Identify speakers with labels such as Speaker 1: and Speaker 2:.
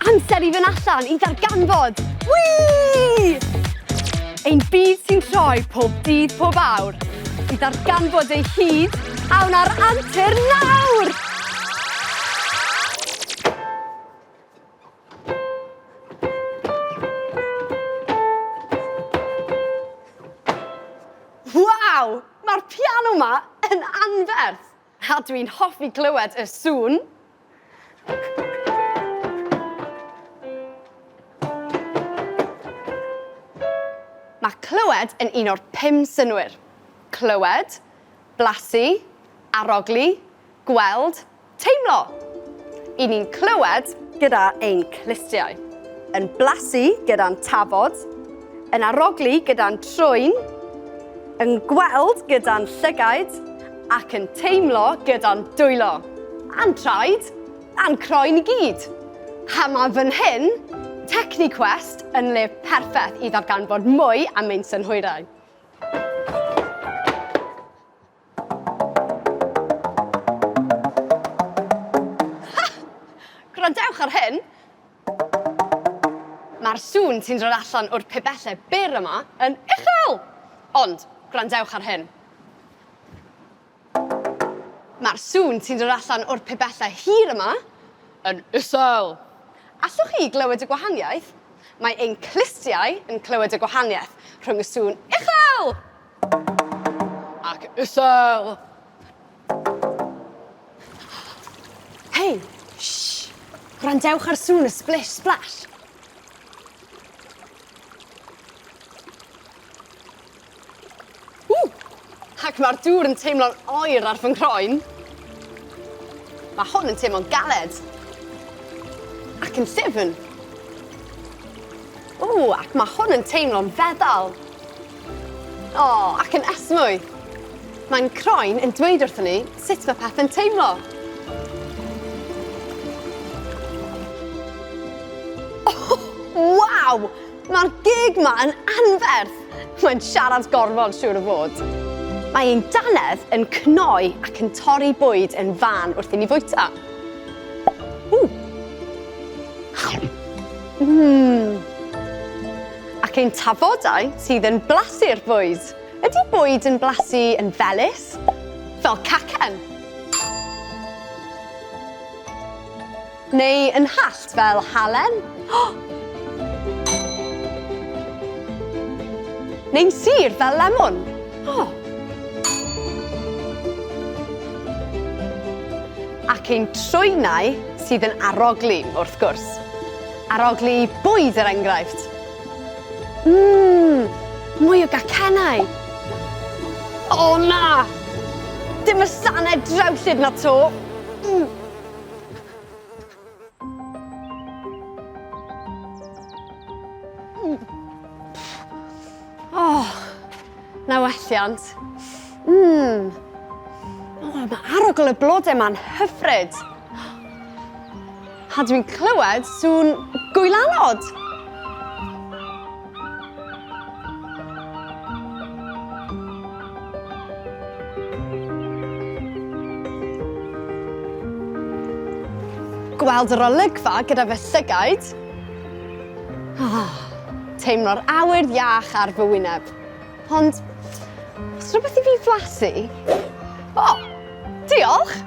Speaker 1: Amser i fynd allan i ddarganfod! Whee! Ein byd sy'n troi pob dydd pob awr. I ddarganfod ei hyd, awn ar antur nawr! Waw! Mae'r piano 'ma yn anferth! A dwi'n hoffi clywed y sŵn. Mae clywed yn un o'r pum synnwyr. Clywed, blasu, arogli, gweld, teimlo. I ni'n clywed gyda ein clustiau, yn blasu gyda'n tafod, yn arogli gyda'n trwyn, yn gweld gyda'n llygaid ac yn teimlo gyda'n dwylo, a'n traed, a'n croen i gyd. A mae fan hyn, Techniquest yn le perffaith i ddarganfod mwy am ein synhwyrau. Ha! Gwrandewch ar hyn! Mae'r sŵn sy'n dod allan o'r pibellau byr yma yn uchel! Ond, gwrandewch ar hyn. Mae'r sŵn sy'n dod allan o'r pibellau hir yma yn isel. Allwch chi glywed y gwahaniaeth? Mae ein clustiau yn clywed y gwahaniaeth rhwng y sŵn uchel ac isel. Hei! Shh! Gwrandewch ar sŵn y splish splash. Ww! Ac mae'r dŵr yn teimlo'n oer ar fy nghroen. Mae hwn yn teimlo'n galed. Ac yn llyfn. Ww, ac mae hwn yn teimlo'n feddal. O, ac yn esmwyth. Mae'n croen yn dweud wrthon ni sut mae pethau'n teimlo. Oh, waw! Mae'r gig 'ma yn anferth! Mae'n siarad gormod, siŵr o fod. Mae ein dannedd yn cnoi ac yn torri bwyd yn fân wrth i ni fwyta. Ww! Mmm! Ac ein tafodau sydd yn blasu'r bwyd. Ydy bwyd yn blasu yn felys? Fel cacen? Neu yn hallt fel halen? Neu'n sur fel lemwn? O! Ac ein trwynau sydd yn arogli, wrth gwrs. Arogli bwyd, er enghraifft. Mmm, mwy o gacennau! O na! Dim y sanau drewllyd 'na 'to! Mm. Oh, na welliant. Mmm. Oh, mae arogl y blodau ma'n hyfryd. A dwi'n clywed sŵn gwylanod. Gweld yr olygfa gyda fy llygaid. Oh, teimlo'r awyr iach ar fy wyneb. Ond, oes rhywbeth i fi flasu? O, oh, diolch!